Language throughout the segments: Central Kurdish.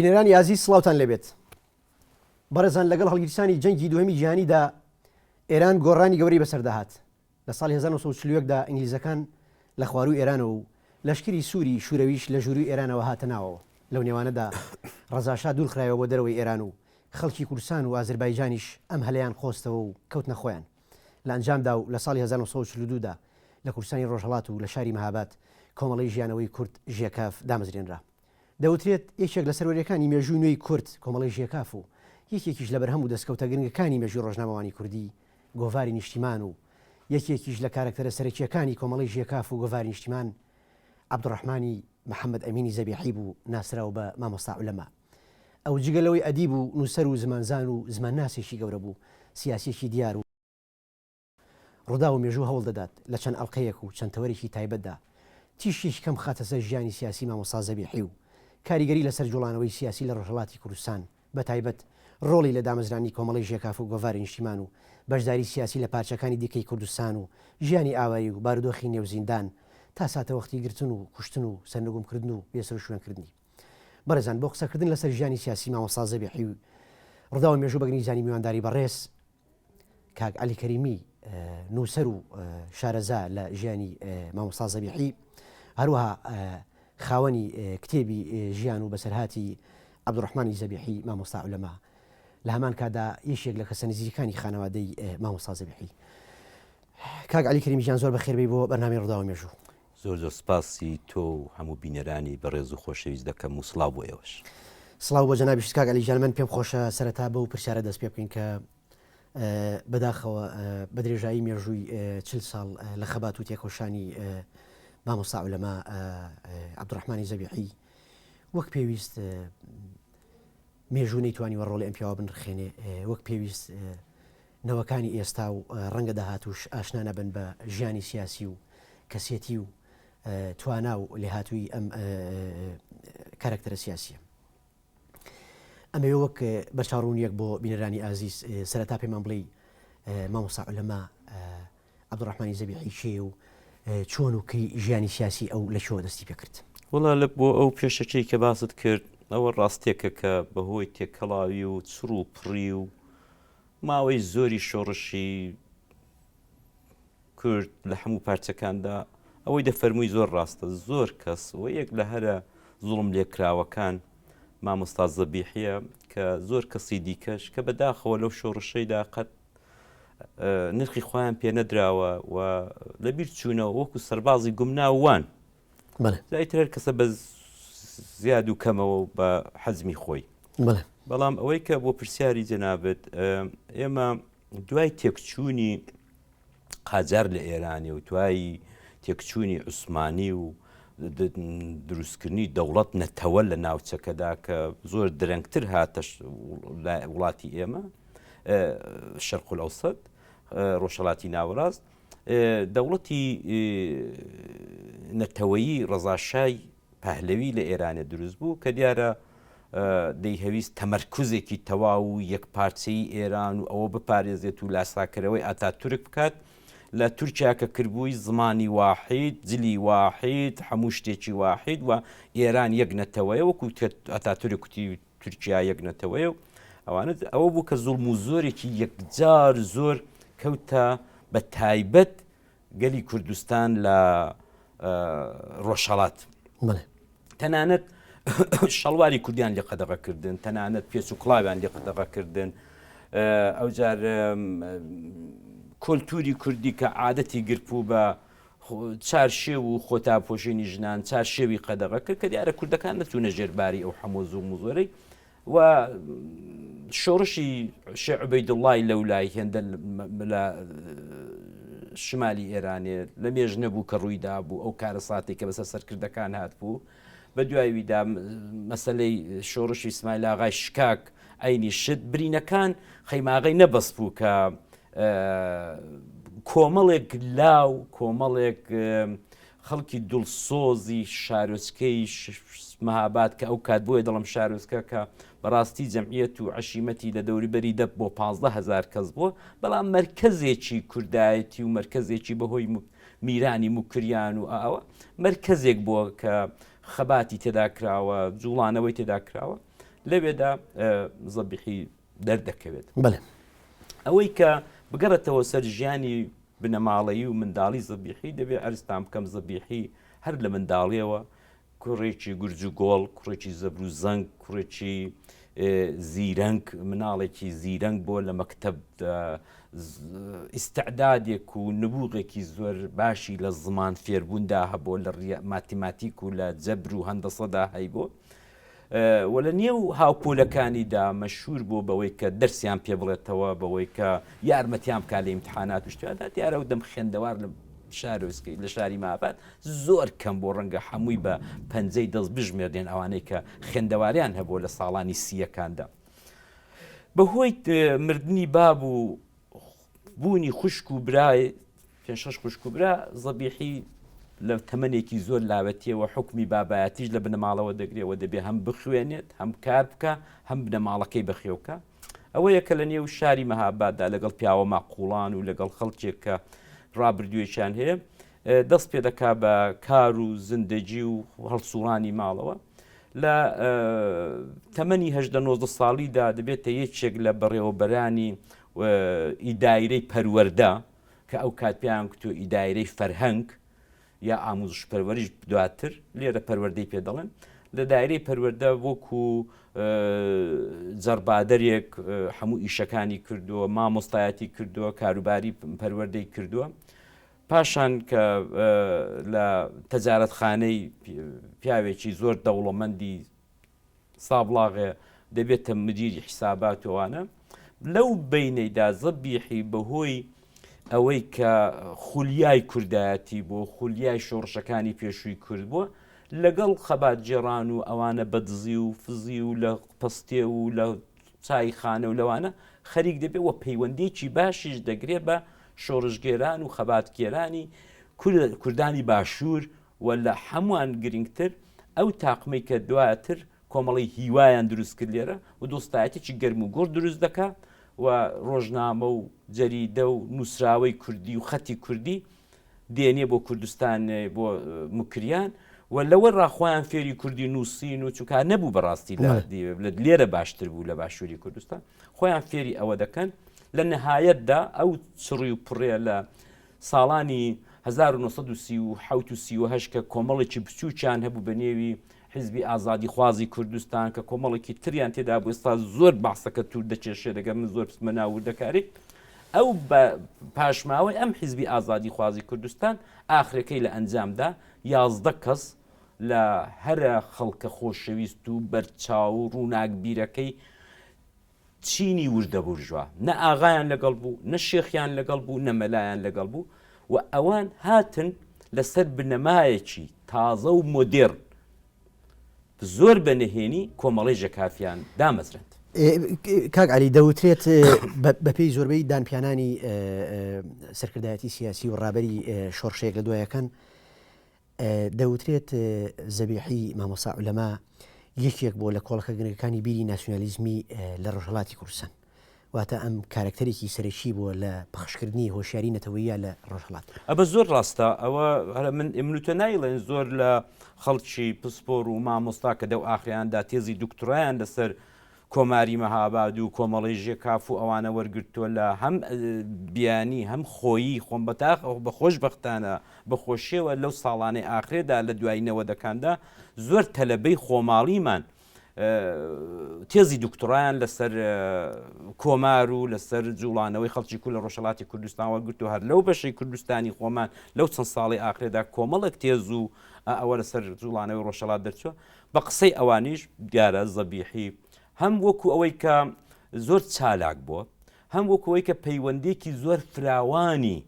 بینەرانی ئازیز سڵاوتان لێبێت. بەڕێزان لەگەڵ هەڵگیرسانی جەنگی دووهەمی جیهانیدا ئێران گۆڕانی گەورەی بەسەردا هات. لە ساڵی 1941 دا ئینگلیزەکان لە خوارووی ئێرانەوە و لەشکری سووری شوورەویش لە ژوورووی ئێرانەوە هاتە ناوەوە. لەو نێوانەدا ڕەزاشا دوورخرایەوە بۆ دەرەوەی ئێران و خەڵکی کوردستان و ئازربایجانیش ئەم هەلەیان قۆستەوە و کەوتنە خۆیان. لە ئەنجامدا و لە ساڵی 1942 دا لە کوردستانی ڕۆژهەڵات و لە شاری مەهاباد کۆمەڵەی ژیانەوەی کورد ژێکاف دامەزرێنرا. دەوترێت یەکێک لە سەروەرییەکانی مێژووی نوێی کورد کۆمەڵەی ژێکاف و یەکێکیش لە بەرهەم و دەستکەوتە گرنگەکانی مێژووی ڕۆژنامەوانی کوردی گۆڤاری نیشتیمان و یەکێکیش لە کارەکتەرە سەرەکییەکانی کۆمەڵەی ژێکاف و گۆڤاری نیشتیمان عەبدوڕەحمانی محەمەد ئەمینی زەبیحی بوو ناسراو بە مامۆستا عولەما. ئەو جگە لەوەی ئەدیب و نووسەر و زمانزان و زمانناسێکی گەورە بوو، سیاسییەکی دیار و. ڕووداو و مێژوو هەوڵ دەدات لە چەند ئەڵقەیەک و چەند تەوەرێکی تایبەتدا تیشکێکی کەم بخاتە سەر ژیانی سیاسی مامۆستا زەبیحی و کاریگەری لەسەر جوڵانەوەی سیاسی لە ڕۆژهەڵاتی کوردستان بە تایبەت ڕۆڵی لە دامەزراندنی کۆمەڵەی ژێکاف و گۆڤاری نیشتیمان و بەشداری سیاسی لە پارچەکانی دیکەی کوردستان و ژیانی ئاوایی و بارودۆخی نێو زیندان تا ساتەوەختی گرتن و کوشتن و سەرنگومکردن و بێسەروشوێنکردنی. بەڕێزان بۆ قسەکردن لەسەر ژیانی سیاسی مامۆستا زەبیحی و ڕووداو و مێژوو بە گرنگیزانی میوانداری بەڕێز کاک عەلی کەریمی نووسەر و شارەزا لە ژیانی مامۆستا زەبیحی هەروەها خاوەنی کتێبی ژیان و بەسەرهاتی عەبدوڕەحمانی زەبیحی مامۆستا عولەما لە هەمان کاتدا یەکێک لە کەسە نزیکەکانی خانەوادەی مامۆستا زەبیحی. کاک عەلی کەریمی گیان زۆر بەخێربێی بۆ بەرنامەی ڕووداو و مێژوو. زۆر زۆر سپاسی تۆ و هەموو بینەرانی بەڕێز و خۆشەویست دەکەم و سڵاو بۆ ئێوەش. سڵاو بۆ جەنابیشت کاک عەلی گیان، من پێم خۆشە سەرەتا بەو پرسیارە دەست پێ بکەین کە بەداخەوە بە درێژایی مێژووی چل ساڵ لە خەبات و تێکۆشانی مامۆستا عولەما عەبدوڕەحمانی زەبیحی وەک پێویست مێژوو نەیتوانیوە ڕۆڵی ئەم پیاوە بنرخێنێ وەک پێویست نەوەکانی ئێستا و ڕەنگە داهاتووش ئاشنا نەبن بە ژیانی سیاسی و کەسێتی و توانا و لێهاتوویی ئەم کارەکتەرە سیاسییە. ئەمەوێ وەک بەرچاوڕوونییەک بۆ بینەرانی ئازیز سەرەتا پێمان بڵێی مامۆستا عولەما عەبدولڕەحمانی زەبیحی کێیە و چۆن و کەی ژیانی سیاسی ئەو لە کوێوە دەستی پێکرد؟ وەڵا لە بۆ ئەو پێشەکیەی کە باست کرد ئەوە ڕاستیەکە کە بەهۆی تێکەڵاوی و چڕ و پڕی و ماوەی زۆری شۆڕشی کورد لە هەموو پارچەکاندا ئەوەی دەفەرمووی زۆر ڕاستە زۆر کەس و یەک لە هەرە زوڵم لێکراوەکان مامۆستا زەبیحیە کە زۆر کەسی دیکەش کە بەداخەوە لەو شۆڕشەیدا قەت نرخی خۆیان پێ نەدراوە و لەبیر چوونەوە وەکو سەربازی گومناو وان جای تر کەسە بە زیاد و کەمەوە و بە حەزمی خۆی بەڵام ئەوەی کە بۆ پرسیاری جەنابەت ئێمە دوای تێکچوونی قاجار لە ئێرانی و دوای تێکچوونی عوسمانی و دروستکردنی دەوڵەت نەتەوە لە ناوچەکەدا کە زۆر درەنگتر هاتە وڵاتی ئێمە شەرق الئەوسەت ڕۆژهەڵاتی ناوەڕاست دەوڵەتی نەتەوەیی ڕەزاشای پەهلەوی لە ئێرانێ دروست بوو کە دیارە دەیهەویست تەمەرکوزێکی تەواو و یەکپارچەیی ئێران و ئەوە بپارێزێت و لاساکەرەوەی ئاتاتورک بکات لە تورکیا کە کردبووی زمانی واحید جلی واحید هەموو شتێکی واحید و ئێران یەک نەتەوەیە وەکو ئەتاتورک کوتی تورکیا یەک نەتەوەیە و ئەوانە ئەوە بوو کە زوڵم و زۆرێکی یەکجار زۆر کەوتە بە تایبەت گەلی کوردستان لە ڕۆژهەڵات تەنانەت شەڵواری کوردیان لێ قەدەغەکردن تەنانەت پێچ و کڵاویان لێ قەدەغەکردن ئەوجار کۆلتوری کوردی کە عادەتی گرتبوو بە چارشێو و خۆتاپۆشینی ژنان چارشێوی قەدەغە کرد کە دیارە کوردەکان نەچوونە ژێر باری ئەو حەمۆ زوڵم و زۆرەی و شۆڕشی شێ عوبەیدوڵڵای لەولای هێندە لە شمالی ئێرانێ لە مێژ نەبوو کە ڕووی دابوو ئەو کارەساتێک کە بەسەر سەرکردەکان هاتبوو بە دوایویدا مەسلەی شۆڕشی سمایلاغای شکاک عینی شت برینەکان خەیماغی نەبەست بوو کە کۆمەڵێک لاو، کۆمەڵێک خەڵکی دڵسۆزی شارۆچکەی مەهاباد کە ئەو کات بۆیە دەڵم شارۆچکە کە بەڕاستی جەمعیەت و عەشیمەتی لە دەوروبەری دە بۆ 15 هەزار کەس بووە بەڵام مەرکەزێکی کوردایەتی و مەرکەزێکی بەهۆی میرانی موکریان و ئاوە مەرکەزێک بووە کە خەباتی تێدا کراوە جوڵانەوەی تێدا کراوە. لەوێدا زەبیحی دەردەکەوێت. بەڵێ. ئەوەی کە بگەڕێتەوە سەر ژیانی بنەماڵەیی و منداڵی زەبیحی دەبێ عەرزتان بکەم زەبیحی هەر لە منداڵیەوە کوڕێکی گورج و گۆڵ، کوڕێکی زەبر و زەنگ، کوڕێکی زیرەنگ، مناڵێکی زیرەنگ بۆ لە مەکتەب ئیستعدادێک و نبوغێکی زۆر باشی لە زمان فێربووندا هەبوو لە ماتیماتیک و لە جەبر و هەندەسەدا هەیبوو. و لە نێو هاوپۆلەکانیدا مەشهور بوو بەوەی کە دەرسیان پێ بڵێتەوە، بەوەی کە یارمەتیان بکات لە ئیمتحانات و شتیاندا، دیارە ئەو دەم خوێندەوار لە شارۆچکەی لە شاری مەهاباد زۆر کەم بوو، ڕەنگە حەمووی بە پەنجەی دەست بژمێردرێن ئەوانەی کە خوێندەواریان هەبووە لە ساڵانی سییەکاندا. بەهۆی مردنی باب و بوونی خوشک و برای پێنج شەش خوشک و برا، زەبیحی لە تەمەنێکی زۆر لاوەتیەوە حوکمی بابایەتیش لە بنەماڵەوە دەگرێ و دەبێ هەم بخوێنێت، هەم کار بکا، هەم بنەماڵەکەی بەخێو بکا. ئەوەیە کە لە نێو شاری مەهاباددا لەگەڵ پیاوە ماقووڵان و لەگەڵ خەڵکێک کە ڕابردوویەکیان هەیە، دەست پێ دەکا بە کار و زندەگی و هەڵسووڕانی ماڵەوە. لە تەمەنی 18 19 ساڵیدا دەبێتە یەکێک لە بەڕێوەبەرانی ئیدایرەی پەروەردە کە ئەو کات پێیان گوتووە ئیدایرەی فەرهەنگ یا ئاموزش پەروەریش دواتر لێرە پەروەردەی پێ دەڵێن لە دایرەی پەروەردە وەکو جەربادەرێک هەموو ئیشەکانی کردووە مامۆستایەتی کردووە کاروباری پەروەردەی کردووە پاشان کە لە تەجارەتخانەی پیاوێکی زۆر دەوڵەمەندی سابڵاغێ دەبێتە مدیری حیسابات و ئەوانە لەو بینەیدا زەبیحی بەهۆی ئەوەی کە خولیای کوردایەتی بۆ خولیای شۆڕشەکانی پێشووی کورد بووە لەگەڵ خەباتگێڕان و ئەوانە بەدزی و فزی و لە پەستێ و لە چایخانە و لەوانە خەریک دەبێت و پەیوەندیکی باشیش دەگرێ بە شۆڕشگێران و خەباتگێرانی کوردانی باشوور و لە هەمووان گرنگتر ئەو تاقمەی کە دواتر کۆمەڵەی هیوایان دروست کرد لێرە و دۆستایەتێکی گەرم و گوڕ دروست دەکا و ڕۆژنامە و جەریدە و نووسراوەی کوردی و خەتی کوردی دێنێ بۆ کوردستان بۆ موکریان و لەوە ڕا خۆیان فێری کوردی نووسین و چونکە نەبوو بەڕاستی لە لێرە باشتر بوو لە باشووری کوردستان خۆیان فێری ئەوە دەکەن لە نهایەتدا ئەو چڕی و پڕێ لە ساڵانی 1937 و 38 کە کۆمەڵێکی بچووکیان هەبوو بە نێوی حیزبی ئازادیخوازی کوردستان کە کۆمەڵێکی تریان تێدا بوو ئێستا زۆر باسەکە تور دەکێشێت دەگەر من زۆر بچمە ناو وردەکاری ئەو بە پاشماوەی ئەم حیزبی ئازادیخوازی کوردستان ئاخرەکەی لە ئەنجامدا 11 کەس لە هەرە خەڵکە خۆشەویست و بەرچاو و ڕووناکبیرەکەی چینی وردە بورژوا نە ئاغایان لەگەڵ بوو، نە شێخیان لەگەڵ بوو، نە مەلایان لەگەڵ بوو و ئەوان هاتن لەسەر بنەمایەکی تازە و مۆدێرن زۆر بە نهێنی کۆمەڵەی ژەکافیان دامەزراند. کاک عەلی دەوترێت بەپێی زۆربەی دانپیانانی سەرکردایەتی سیاسی و ڕابەری شۆڕشەیەک لە دوایەکان دەوترێت زەبیحی مامۆستا عولەما یەکێک بووە لە کۆڵەکە گرنگەکانی بیری ناسیونالیزمی لە ڕۆژهەڵاتی کوردستان. واتە ئەم کارەکتەرێکی سەرەکی بووە لە پەخشکردنی هۆشیاری نەتەوەییە لە ڕۆژهەڵات. ئەبە زۆر ڕاستە ئەوە هەر من من و تۆ نایڵێن زۆر لە خەڵکی پسپۆر و مامۆستا کە دەو ئاخریاندا تێزی دوکتورایان لەسەر کۆماری مەهاباد و کۆمەڵەی ژێکاف و ئەوانە وەرگرتووە لە هەم بیانی هەم خۆیی خۆم بەتاخ بە خۆشبەختانە بە خۆشیەوە لەو ساڵانەی ئاخرێدا لە دوای نەوەدەکاندا زۆر تەلەبەی خۆماڵیمان تێزی دوکتۆرایان لەسەر کۆمار و لەسەر جوڵانەوەی خەڵکی کورد لە ڕۆژهەڵاتی کوردستان وەرگرت و هەر لەو بەشەی کوردستانی خۆمان لەو چەند ساڵی ئاخرێدا کۆمەڵێک تێز و ئەوە لەسەر جوڵانەوەی ڕۆژهەڵات دەرچووە بە قسەی ئەوانیش دیارە زەبیحی هەم وەکو ئەوەی کە زۆر چالاک بووە، هەم وەکو ئەوەی کە پەیوەندییەکی زۆر فراوانی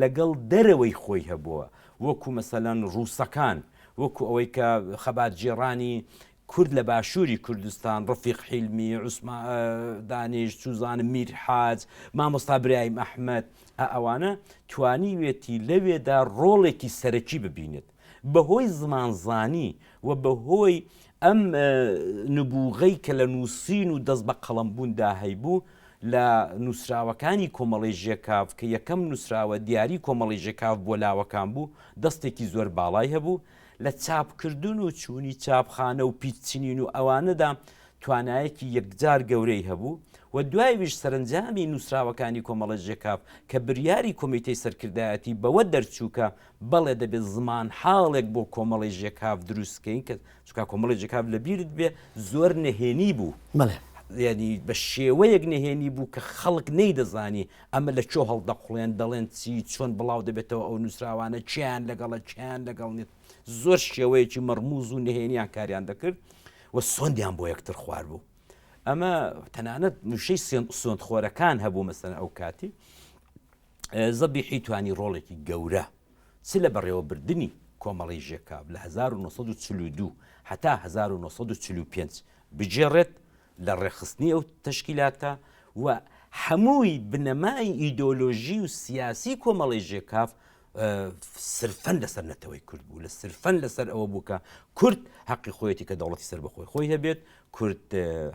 لەگەڵ دەرەوەی خۆی هەبووە، وەکو مەسەلەن ڕووسەکان، وەکو ئەوەی کە خەباتگێڕانی کورد لە باشووری کوردستان، ڕەفیق حیلمی، عوسمان دانیش، چوزانم میر حاج، مامۆستا برایم ئەحمەد، ئەوانە توانیوێتی لەوێدا ڕۆڵێکی سەرەکی ببینێت. بەهۆی زمانزانی و بەهۆی ئەم نبوغەی کە لە نووسین و دەست بە قەڵەم بووندا هەیبوو لە نووسراوەکانی کۆمەڵەی ژێکاف کە یەکەم نووسراوە دیاری کۆمەڵەی ژێکاف بۆ لاوەکان بوو دەستێکی زۆر باڵای هەبوو لە چاپکردن و چوونی چاپخانە و پیتچنین و ئەوانەدا. توانایەکی یەکجار گەورەی هەبوو و دوایویش سەرەنجامی نووسراوەکانی کۆمەڵەی ژێکاف کە بریاری کۆمیتەی سەرکردایەتی بەوە دەرچوو کە بەڵێ دەبێت زمانحاڵێک بۆ کۆمەڵەی ژێکاف دروست کەین کە چونکە کۆمەڵی ژێکاف لە بیرت بێ زۆر نهێنی بوو. بەڵێ. یانی بە شێوەیەک نهێنی بوو کە خەڵک نەیدەزانی ئەمە لە کوێ هەڵدەقوڵێن، دەڵێن چی، چۆن بڵاو دەبێتەوە ئەو نووسراوانە، کێیان لەگەڵە، کێیان لەگەڵ نیت. زۆر شێوەیەکی مەڕموز و نهێنیان کاریان دەکرد و سۆندیان بۆ یەکتر خواربوو. ئەمە تەنانەت نوشەی سۆندخۆرەکان هەبوو مەسەن ئەو کاتی زەبیحی توانی ڕۆڵێکی گەورە چ لە بەڕێوەبردننی کۆمەڵی ژێکاف لە 1942 هەتا 1945 بگێڕێت لە ڕێکخستنی ئەو تەشکیلاتە و هەمووی بنەمای ئیدۆلۆژی و سیاسی کۆمەڵی ژێکاف سرفەن لەسەر نەتەوەی کورد بوو، لە سرفەن لەسەر ئەوە بوو کە کورد هەقی خۆیەتی کە دەوڵەتی سەربەخۆی خۆی هەبێت، کورد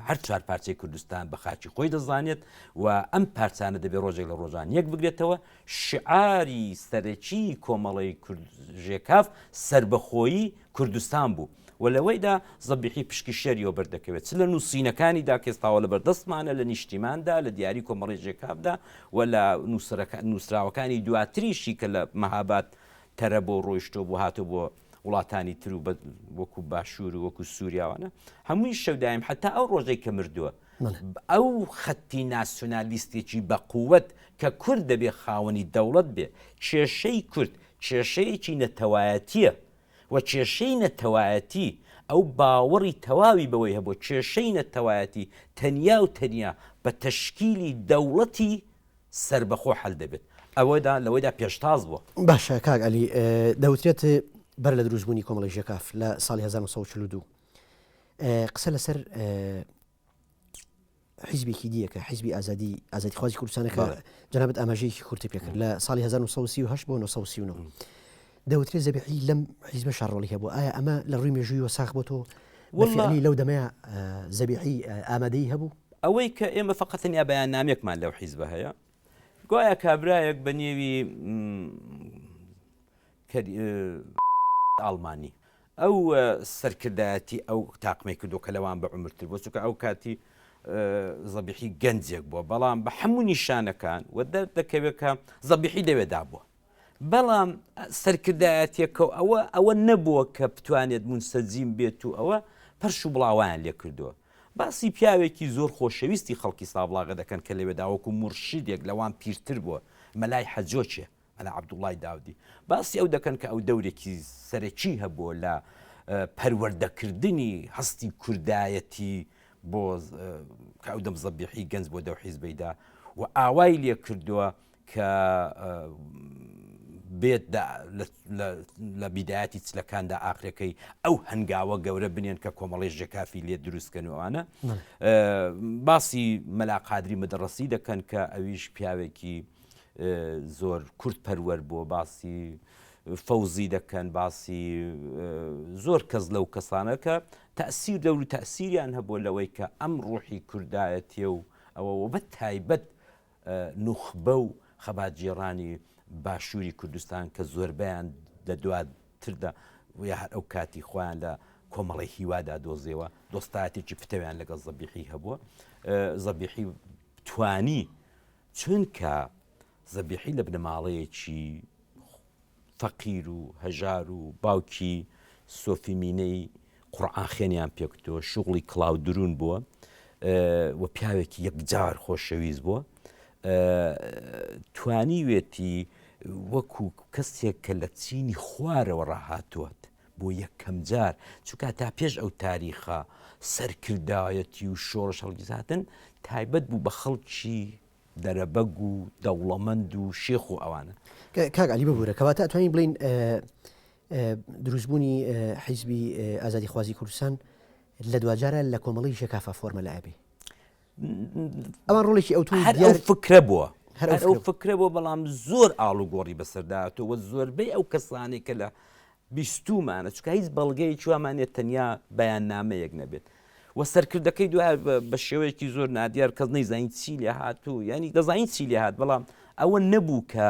هەر چوار پارچەی کوردستان بە خاکی خۆی دەزانێت و ئەم پارچانە دەبێت ڕۆژێک لە ڕۆژان یەک بگرێتەوە. شعاری سەرەکی کۆمەڵەی کورد ژێکاف سەربەخۆیی کوردستان بوو و لەوەیدا زەبیحی پشکی شێریەوە بەردەکەوێت چ لە نووسینەکانیدا کە ئێستاوە لەبەردەستمانە لە نیشتیماندا لە دیاری کۆمەڵەی ژێکافدا و لە نووسراوەکانی دواتریشی کە لە مەهاباد تەرە بۆ ڕۆیشتۆ بۆ هاتۆ بۆ وڵاتانی تر و وەکو باشوور و وەکو سووریاوانە هەمووی شەودایم حتا ئەو ڕۆژەی کە مردووە ئەو خەتی ناسیۆنالیستێکی بە قووەت کە کورد دەبێ خاوەنی دەوڵەت بێ کێشەی کورد کێشەیەکی نەتەوایەتیە و کێشەی نەتەوایەتی، ئەو باوەڕی تەواوی بەوەی هەبووە کێشەی نەتەوایەتی تەنیا و تەنیا بە تەشکیلی دەوڵەتی سەربەخۆ حەل دەبێت. ئەوەدا لەوەیدا پێشتاز بووە. باشە کاک عەلی، دەوترێت بەر لە دروستبوونی کۆمەڵەی ژێکاف لە ساڵی 1942 قسە لەسەر حیزبێکی دیە کە حیزبی ئازادی ئازادیخوازی کوردستانە کە جەنابت ئاماژەیەکی کورتی پێکرد لە ساڵی 1938 بۆ 1939 دەوترێت زەبیحی لەم حیزبە شەڕۆڵی هەبوو ئایا ئەمە لە ڕووی مێژوویەوە ساخ بۆ تۆ وەفعلی لەو دەمەیە زەبیحی ئامادەی هەبوو؟ ئەوەی کە ئێمە فقط تەنیا بەیاننامێکمان لەو حیزبە هەیە گوایە کابرایەک بە نێوی ئاڵمانی ئەو سەرکردایەتی ئەو تاقمەی کردو کە لەوان بە عومرتر بوو چونکە ئەو کاتی زەبیحی گەنجێک بووە بەڵام بە هەموو نیشانەکان و دەردەکەوێت کە زەبیحی دەوێدا بووە بەڵام سەرکردایەتیەکە و ئەوە ئەوە نەبووە کە بتوانێت مونسەجیم بێت و ئەوە پەرش و بڵاویان لێ کردووە باسی پیاوێکی زۆر خۆشەویستی خەڵکی سابڵاغە دەکەن کە لەوێدا وەکو مورشیدێک لەوان پیرتر بووە مەلای حەجۆچێ مەلا عەبدوڵڵای داودی باسی ئەو دەکەن کە ئەو دەورێکی سەرەکی هەبووە لە پەروەردەکردنی هەستی کوردایەتی بۆ کە ئەو دەم زەبیحی گەنج بۆ دەو حیزبەیدا و ئاوای لێ کردووە کە بێت لە بیدایەتی چلەکاندا ئاخرەکەی ئەو هەنگاوە گەورە بنێن کە کۆمەڵی ژێکافی لێ دروستکەن وانە باسی مەلا قادری مدەڕسی دەکەن کە ئەویش پیاوێکی زۆر کورد پەروەر بووە باسی فەوزی دەکەن باسی زۆر کەس لەو کەسانە کە تەسیر دەور و تەسیریان هەبووە لەوەی کە ئەم ڕۆحی کوردایەتیە و ئەوە بە تایبەت نوخبە و خەباتگێڕانی باشووری کوردستان کە زۆربیان لە دواتردا یا هەر ئەو کاتی خۆیان لە کۆمەڵی هیوادا دۆزیەوە دۆستایەتێکی پتەویان لەگەڵ زەبیحی هەبووە زەبیحی توانی چونکە زەبیحی لە بنەماڵەیەکی فەقیر و هەژار و باوکی سۆفی مینەی قورعانخوێنیان پێکوتووە، شوغڵی کڵاو دروون بووە و پیاوێکی یەکجار خۆشەویست بووە. توانیوێتی وەکو کەسێک کە لە چینی خوارەوە ڕاهاتووەت بۆ یەکەم جار چونکە تا پێش ئەو تاریخە سەرکردایەتی و شۆڕش هەڵگیزاتن تایبەت بوو بە خەڵکی دەرەبەگ و دەوڵەمەند و شێخ و ئەوانە. کاک عەلی ببورە کەواتە ئەتوانین بڵێین دروستبوونی حیزبی ئازادیخوازی کوردستان لە دواجارە لە کۆمەڵی ژێکافا فۆرمە لە ئەبێ ئەوان ڕۆڵێکی ئەو هەر ئەو فکرە بووە هەر ئەو فکرە بووە بەڵام زۆر ئاڵوگۆڕی بەسەرداهاتووە زۆربەی ئەو کەسانێک کە لە بیستوومانە چونکە هیچ بەڵگەیەکی وامان نیە تەنیا بەیاننامەیەک نەبێت و سەرکردەکەی دوای بە شێوەیەکی زۆر نادیار کەس نەیزانین چی لێ هات و ینی دەزانین چی لێ هات بەڵام ئەوە نەبوو کە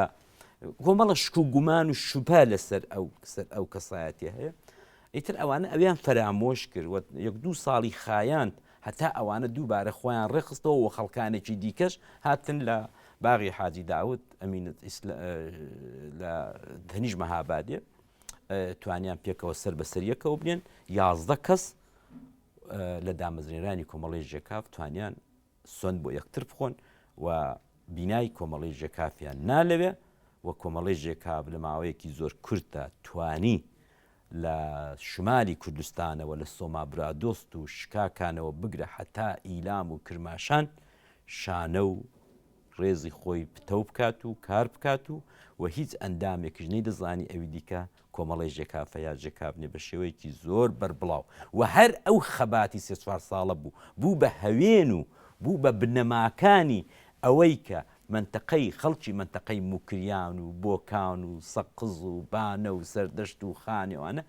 کۆمەڵە شک و گومان و شوبە لەسەر ئەو سەر ئەو کەسایەتی هەیە ئیتر ئەوانە ئەویان فەرامۆش کرد و یەک دوو ساڵی خایاند. هەتا ئەوانە دووبارە خۆیان ڕێکخستەوە و خەڵکانێکی دیکەش هاتن لە باغی حاجی داود ئەمینت لە تەنیش مەهابادێ توانیان پێکەوە سەر بەسەر یەکەوە بنێن 11 کەس لە دامەزرێنانی کۆمەڵی ژێکاف توانیان سوێند بۆ یەکتر بخۆن و بینای کۆمەڵەی ژێکافیان نا لەوێ و کۆمەڵەی ژێکاف لە ماوەیەکی زۆر کورتدا توانی لە شمالی کوردستانەوە لە سۆما برادۆست و شکاکانەوە بگرە هەتا ئیلام و کرماشان شانە و ڕێزی خۆی پتەو بکات و کار بکات و و هیچ ئەندامێکیش نەیدەزانی ئەوی دیکە کۆمەڵەی ژێکافە یا ژێکاف نیە بە شێوەیەکی زۆر بەربڵاو و هەر ئەو خەباتی سێ چوار ساڵە بوو بوو بە هەوێن و بوو بە بنەماکانی ئەوەی کە مەنتەقەی خەڵکی مەنتەقەی موکریان و بۆکان و سەقز و بانە و سەردەشت و خانێ وانە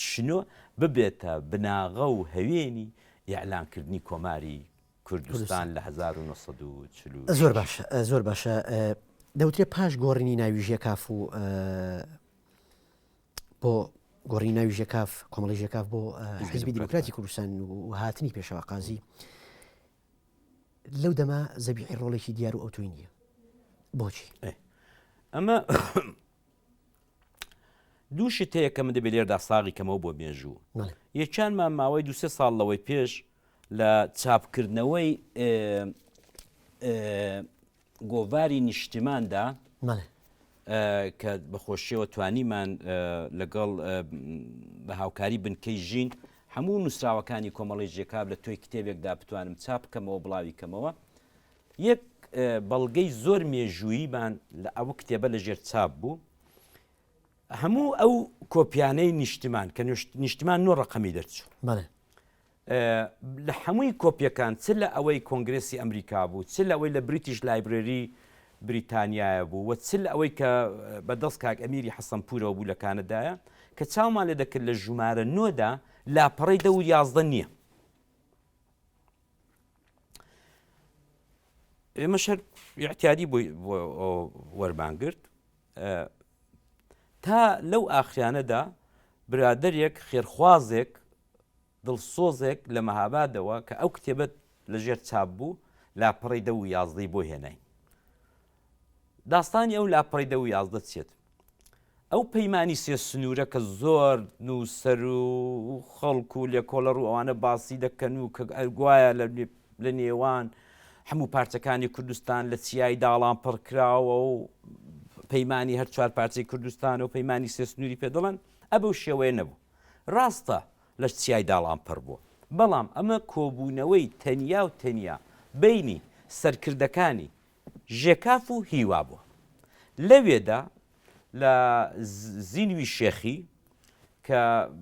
شنۆ ببێتە بناغە و هەوێنی ئیعلان کردنی کۆماری کوردستان لە 1946. زۆر باشە زۆر باشە دەوترێ پاش گۆڕینی ناوی ژێکاف و بۆ گۆڕینی ناوی ژێکاف کۆمەڵی ژێکاف بۆ حزبی دیموکراتی کوردستان و هاتنی پێشەوا قازی لەو دەما زەبیحی ڕۆڵێکی دیار و ئەوتۆی نییە بۆچی ئەمە دوو شت هەیە کە من دەبێت لێردا ساغی کەمەوە بۆ مێژوو یەکیانمان ماوەی دوسێ ساڵ لەوەی پێش لە چاپکردنەوەی گۆڤاری نیشتیماندا کە بەخۆشیەوە توانیمان لەگەڵ بە هاوکاری بنکەی ژین هەموو نووسراوەکانی کۆمەڵی ژێکاف لە تۆی کتێبێکدا بتوانم چاپ بکەمەوە بڵاوی کەمەوە یەک بەڵگەی زۆر مێژووییمان لە ئەو کتێبە لە ژێر چاپ بوو هەموو ئەو کۆپیانەی نیشتمان کە نیشتمان نۆ ڕقەمی دەرچوو لە هەمووی کۆپیەکان چ لە ئەوەی کۆنگرێسی ئەمریکا بوو، چ لە ئەوەی لە بریتیش لایبرێری بریتانیایە بوو و چ لە ئەوەی کە بە دەست کاک ئەمیری حەسەنپوورەوە بوو لە کانەدایە، کە چاومان لێ دەکرد لە ژمارە نۆ دا لاپەڕەی دە و 11 نییە. ئێمەش هەر ئیعتیادی بۆی وەرمان گرت. تا لەو ئاخرانەدا برادەرێک خێرخوازێک دڵسۆزێک لە مەهابادەوە کە ئەو کتێبەت لە ژێر چاپ بوو، لاپەڕەی دە و یازدەی بۆ هێناین. داستانی ئەو لاپەڕەی دە و 11 چیت؟ ئەو پەیمانی سێ سنوورە کە زۆر نووسەر و خەڵک و لێکۆڵەر و ئەوانە باسی دەکەن و کە گوایە لە نێوان هەموو پارچەکانی کوردستان لە چیای داڵان پڕ کراوە و پەیمانی هەر چوار پارچەی کوردستان و پەیمانی سێ سنووری پێ دەڵێن، ئەبەو شێوەیە نەبوو. ڕاستە لە چیای داڵان پڕ بووە، بەڵام ئەمە کۆبوونەوەی تەنیا و تەنیا بەینی سەرکردەکانی ژێکاف و هیوا بووە. لەوێدا لە زینوی شێخی کە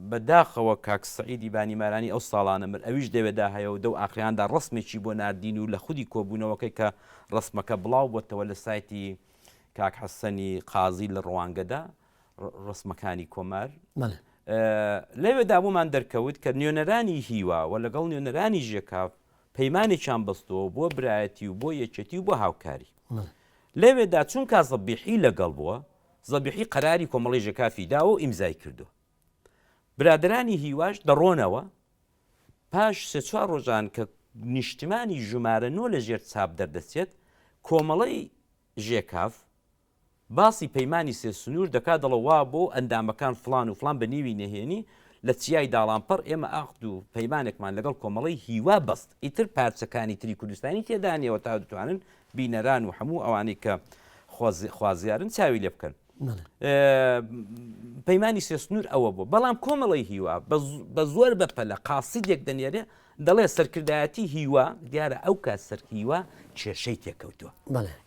بە داخەوە کاک سەعیدی بانیمارانی ئەو ساڵانە مرد ئەویش دەوێدا هەیە و دەو ئاخریاندا ڕەسمێکی بۆ ناردین و لە خودی کۆبوونەوەکەی کە ڕەسمەکە بڵاو بۆتەوە لە سایتی کاک حەسەنی قازی لە ڕوانگەدا ڕەسمەکانی کۆمار لەوێدا بۆمان دەرکەوت کە نوێنەرانی هیوا و لەگەڵ نوێنەرانی ژێکاف پەیمانێکیان بەستەوە بۆ برایەتی و بۆ یەکێتی و بۆ هاوکاری لەوێدا چونکا زەبیحی لەگەڵ بووە زەبیحی قەراری کۆمەڵی ژێکافی داوە و ئیمزای کردووە برادرانی هیواش دەڕۆنەوە پاش سێ چوار ڕۆژان کە نیشتمانی ژمارە نۆ لە ژێر چاپ دەردەچێت کۆمەڵەی ژێکاف باسی پەیمانی سێ سنوور دەکا دەڵێ وا بۆ ئەندامەکان فڵان و فڵان بە نێوی نەهێنی لە چیای داڵانپەڕ ئێمە عەقد و پەیمانێکمان لەگەڵ کۆمەڵەی هیوا بەست ئیتر پارچەکانی تری کوردستانی تێدا نییە تا دەتوانن بینەران و هەموو ئەوانەی کە خوازیارن چاوی لێ بکەن پەیمانی سێ سنوور ئەوە بوو بەڵام کۆمەڵی هیوا بە زۆر بەپەلە قاسیدێک دەنێرێ دەڵێ سەرکردایەتی هیوا دیارە ئەو کات سەر هیوا کێشەی تێکەوتووە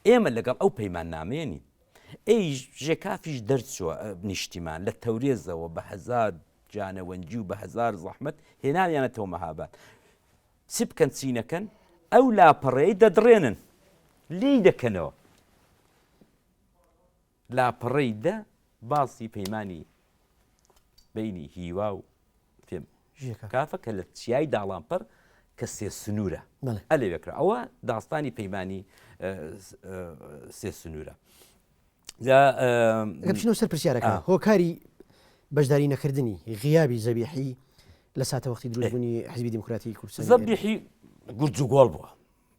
ئێمە لەگەڵ ئەو پەیماننامەیە نین ئەی ژێکافیش دەرچووە نیشتیمان لە تەورێزەوە بە هەزار جانەوەنجی و بە هەزار زەحمەت هێناویانەتەوە مەهاباد چ بکەن چی نەکەن ئەو لاپەڕەی دەدڕێنن لێی دەکەنەوە لاپەڕەی دە باسی پەیمانی بینی هیوا و پێم کافە کە لە چیای داڵانپەر کە سێ سنوورە ئەلێوێکرا ئەوە داستانی پەیمانی سێ سنوورە بچینەوە سەر پرسیارەکە هۆکاری بەشداری نەکردنی غیابی زەبیحی. لە ساتەوەختی دروستبوونی حزبی دیموکراتی کوردستانی ئێران. زەبیحی گورج و گۆڵ بووە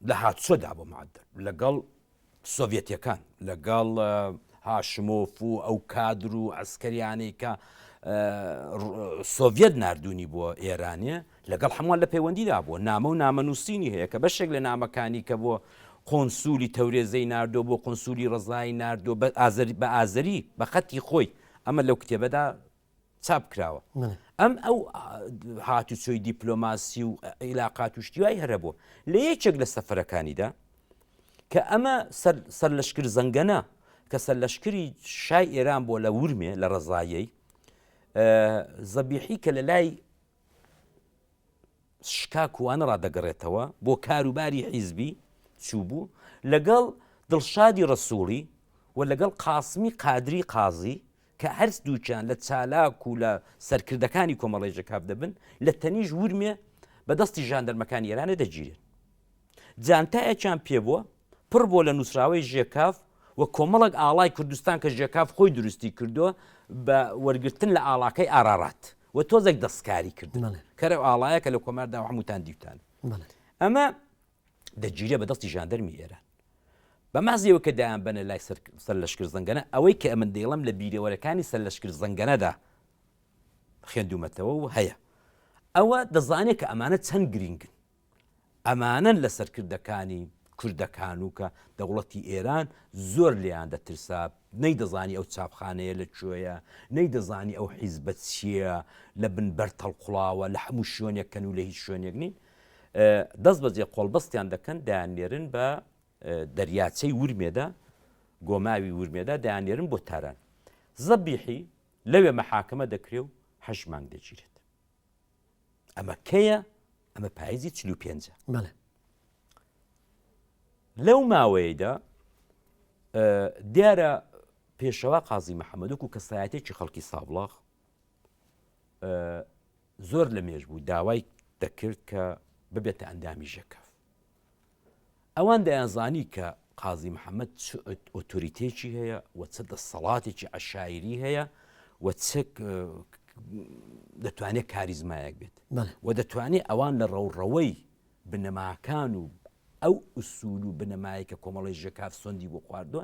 لە هاتوچۆدا بۆ معەدەل لەگەڵ سۆڤێتیەکان لەگەڵ هاشمۆف و ئەو کادر و عەسکەریانەی کە سۆڤێت ناردوونی بۆ ئێرانێ لەگەڵ هەمووان لە پەیوەندیدا بووە نامە و نامە نووسینی هەیە کە بەشێک لە نامەکانی کە بۆ قۆنسولی تەورێزەی ناردۆ بۆ قۆنسولی ڕەزای ناردۆ بە ئازەری بە ئازەری بە خەتی خۆی ئەمە لەو کتێبەدا چاپ کراوە ئەم ئەو هاتوچۆی دیپلۆماسی و عیلاقات و شتی وای هەرە بووە لە یەکێک لە سەفەرەکانیدا کە ئەمە سەر لەشکر زەنگەنە کە سەر لەشکری شای ئێران بۆ لە ورمێ لە ڕەزایەی زەبیحی کە لە لای شکاک وانە ڕادەگەڕێتەوە بۆ کاروباری حیزبی چووبوو لەگەڵ دڵشادی ڕەسووڵی و لەگەڵ قاسمی قادری قازی کە هەر دووکیان لە چالاک و لە سەرکردەکانی کۆمەڵەی ژەکاف دەبن لە تەنیش ورمێ بە دەستی ژاندەرمەکانی ئێرانە دەگیرێن. جانتایەکیان پێ بووە پڕ بووە لە نووسراوەی ژێکاف و کۆمەڵێک ئاڵای کوردستان کە ژێکاف خۆی دروستی کردووە بە وەرگرتن لە ئاڵاکەی ئارارات و تۆزێک دەستکاری کردن کەرە ئاڵایە کە لە کۆماردا و هەمووتان دیوتان ئەمە دەگیرێ بە دەستی ژاندەرمی ئێران بە مازیەوە کە دایان بەنە لای سەر لەشکر زەنگەنە ئەوەی کە ئەمن دەیڵم لە بیرەوەرەکانی سەر لەشکر زەنگەنەدا خوێندومەتەوە و هەیە ئەوە دەزانێت کە ئەمانە چەند گرینگن ئەمانەن لە سەرکردەکانی کوردەکان و کە دەوڵەتی ئێران زۆر لێیان دەترسا، نەیدەزانی ئەو چاپخانەیە لە کوێیە، نەیدەزانی ئەو حیزبە چییە، لە بن بەرد هەڵقوڵاوە، لە هەموو شوێنێکن و لە هیچ شوێنێک نین. دەست بەجێ قۆڵبەستیان دەکەن، دەیاننێرن بە دەریاچەی ورمێدا، گۆماوی ورمێدا دەیاننێرن بۆ تاران. زەبیحی لەوێ مەحاکەمە دەکرێ و هەشت مانگ دەگیرێت. ئەمە کەیە؟ ئەمە پایزی چلو پێنجە. بەڵێ. لەو ماوەیەدا دیارە پێشەوا قازی محەممەد وەکو کەسایەتێکی خەڵکی سابڵاغ زۆر لە مێژ بوو داوای دەکرد کە ببێتە ئەندامی ژەکەف. ئەوان دەیانزانی کە قازی محەممەد چ ئۆتۆریتێکی هەیە و چ دەسەڵاتێکی عەشایری هەیە و چ دەتوانێت کاریزمایەک بێت و دەتوانێت ئەوان لە ڕەوڕەوەی بنەماکان و ئەو ئوسول و بنەمایە کە کۆمەڵی ژێکاف سندی بۆ خواردووە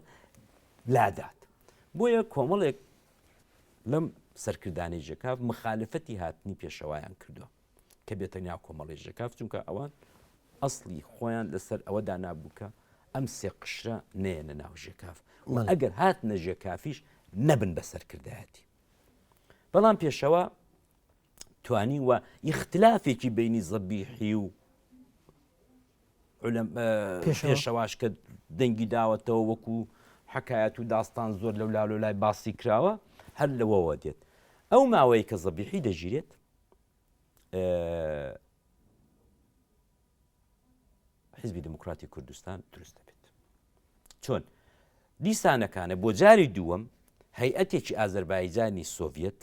لادات بۆیە کۆمەڵێک لەم سەرکردانەی ژێکاف مخالفەتی هاتنی پێشەوایان کردووە کە بێتە ناو کۆمەڵی ژێکاف چونکە ئەوان ئەسڵی خۆیان لەسەر ئەوە دانابوو کە ئەم سێ قشرە نەیەنە ناو ژێکاف ئەگەر هاتنە ژێکافیش نەبن بە سەرکردایەتی بەڵام پێشەوە توانی وە ئیختلافێکی بینی زەبیحی و پێشەواش کە دەنگی داوەتەوە وەکو حکایەت و داستان زۆر لەو لالۆ لای باسی کراوە هەر لەوەوە دێت ئەو ماوەیە کە زەبیحی دەگیرێت حیزبی دموکراتی کوردستان دروست دەبێت چۆن دیسانەکانە بۆ جاری دووەم هەیئەتێکی ئازەربایجانی سۆڤەت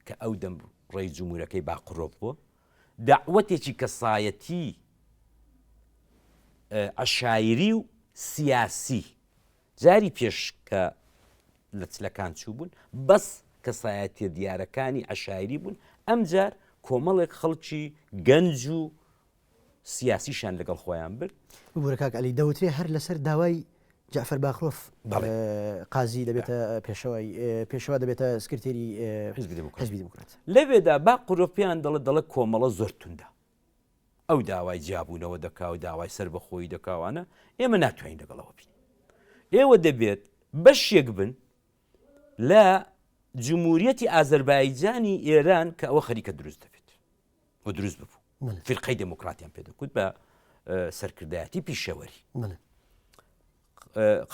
کە ئەو دەم ڕێی جمهورەکەی باقرۆف بووە داوەتێکی کەسایەتی عشایری و سیاسی جاری پێش کە لە چلەکان چووبوون بەس کەسایەتیە دیارەکانی عەشایری بوون، ئەمجار کۆمەڵێک خەڵکی گەنج و سیاسیشیان لەگەڵ خۆیان برد. ببورە کاک عەلی، دەوترێ هەر لەسەر داوای جەعفەر باقرۆف قازی دەبێتە پێشەوای پێشەوا دەبێتە سکرتێری حیزبی دیموکرات. لەوێدا باقرۆف پێیان دەڵێ دەڵێ کۆمەڵە زۆر توندە، ئەو داوای جیابوونەوە دەکا و داوای سەربەخۆیی دەکا وانە، ئێمە ناتوانین لەگەڵ ئەوە بین. ئێوە دەبێت بەشێک بن لە جمهوریەتی ئازەربایجانی ئێران کە ئەوە خەریکە دروست دەبێت و دروست ببوو فیرقەی دێموکراتیان پێ دەکوت بە سەرکردایەتی پیشەوەری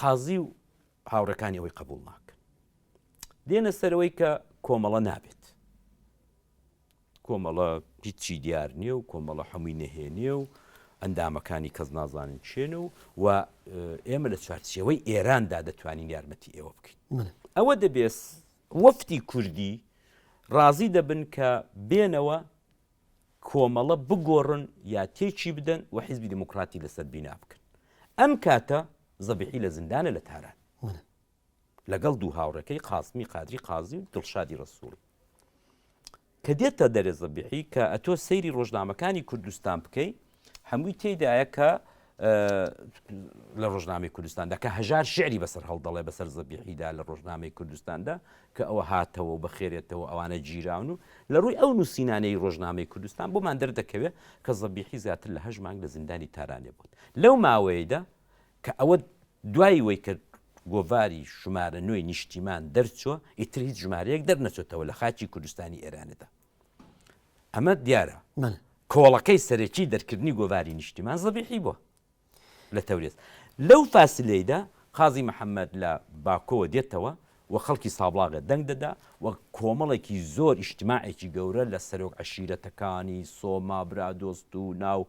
قازی و هاوڕەکانی ئەوەی قبول ناکەن دێنە سەرەوەی کە کۆمەڵە نابێت کۆمەڵە هیچی دیار نییە و کۆمەڵە هەمووی نهێنیە و ئەندامەکانی کەس نازانن چێن و و ئێمە لە چوارچێوەی ئێراندا دەتوانین یارمەتی ئێوە بکەین ئەوە دەبێت وەفتی کوردی ڕازی دەبن کە بێنەوە کۆمەڵە بگۆڕن یا تێکی بدەن و حیزبی دموکراتی لەسەر بینا بکەن ئەم کاتە زەبیحی لە زیندانە لە تاران لەگەڵ دوو هاوڕێکەی قاسمی قادری قازی و دڵشادی ڕەسووڵی. کە دێتە دەرێ زەبیحی کە ئەتۆ سەیری ڕۆژنامەکانی کوردستان بکەی هەمووی تێدایە کە لە ڕۆژنامەی کوردستاندا کە هەژار شعری بەسەر هەڵدەڵێ بەسەر زەبیحیدا لە ڕۆژنامەی کوردستاندا کە ئەوە هاتەوە و بەخێرێتەوە ئەوانە گیراون و لە ڕووی ئەو نووسینانەی ڕۆژنامەی کوردستان بۆمان دەردەکەوێت کە زەبیحی زیاتر لە هەشت مانگ لە زیندانی تارانێ بووت لەو ماوەیەدا کە ئەوە دوای وەی کە گۆڤاری ژمارە نۆی نیشتیمان دەرچووە، ئیتر هیچ ژمارەیەک دەرنەچۆتەوە لە خاکی کوردستانی ئێرانێدا. ئەمە دیارە. کۆڵەکەی سەرەکی دەرکردنی گۆڤاری نیشتیمان زەبیحی بووە لە تەورێز. لەو فاسلەیدا قازی محەممەد لە باکۆوە دێتەوە و خەڵکی سابڵاغێ دەنگ دەدا و کۆمەڵێکی زۆر ئیجتماعێکی گەورە لە سەرۆک عەشیرەتەکانی سۆما برادۆست و ناو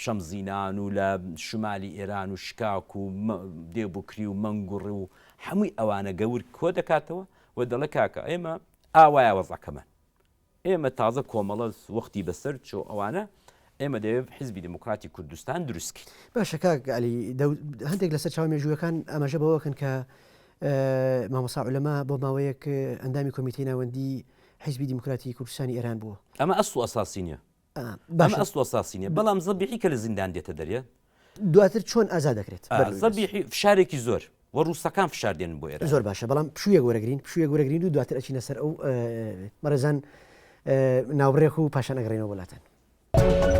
شەمزینان و لە شومالی ئێران و شکاک و دێبوکری و مەنگوڕ و هەمووی ئەوانە گەور کۆ دەکاتەوە و دەڵێ کاکە ئێمە ئاوایە وەزعەکەمان ئێمە تازە کۆمەڵە وەختی بەسەر چۆ ئەوانە ئێمە دەیەوێت حیزبی دیموکراتی کوردستان دروست کەین. باشە کاک عەلی هەندێک لە سەرچاوە مێژوویەکان ئاماژە بەوە کەن کە مامۆستا عولەما بۆ ماوەیەک ئەندامی کۆمیتەی ناوەندی حیزبی دیموکراتی کوردستانی ئێران بووە. ئەمە ئەسڵ و ئەساسی نییە. ئەمە ئەسڵ و ئەساسی نییە بەڵام زەبیحی کە لە زیندان دێتە دەرێ. دواتر چۆن ئازاد دەکرێت؟ زەبیحی فشارێکی زۆر و ڕووسەکان فشار دێنن بۆ ئێران. زۆر باشە بەڵام پشوویەک وەرەگرین پشوویەک وەرەگرین و دواتر ئەچینە سەر ئەو بەڕێزان ناوبڕێک و پاشان ئەگەڕێینەوە بۆ لاتان.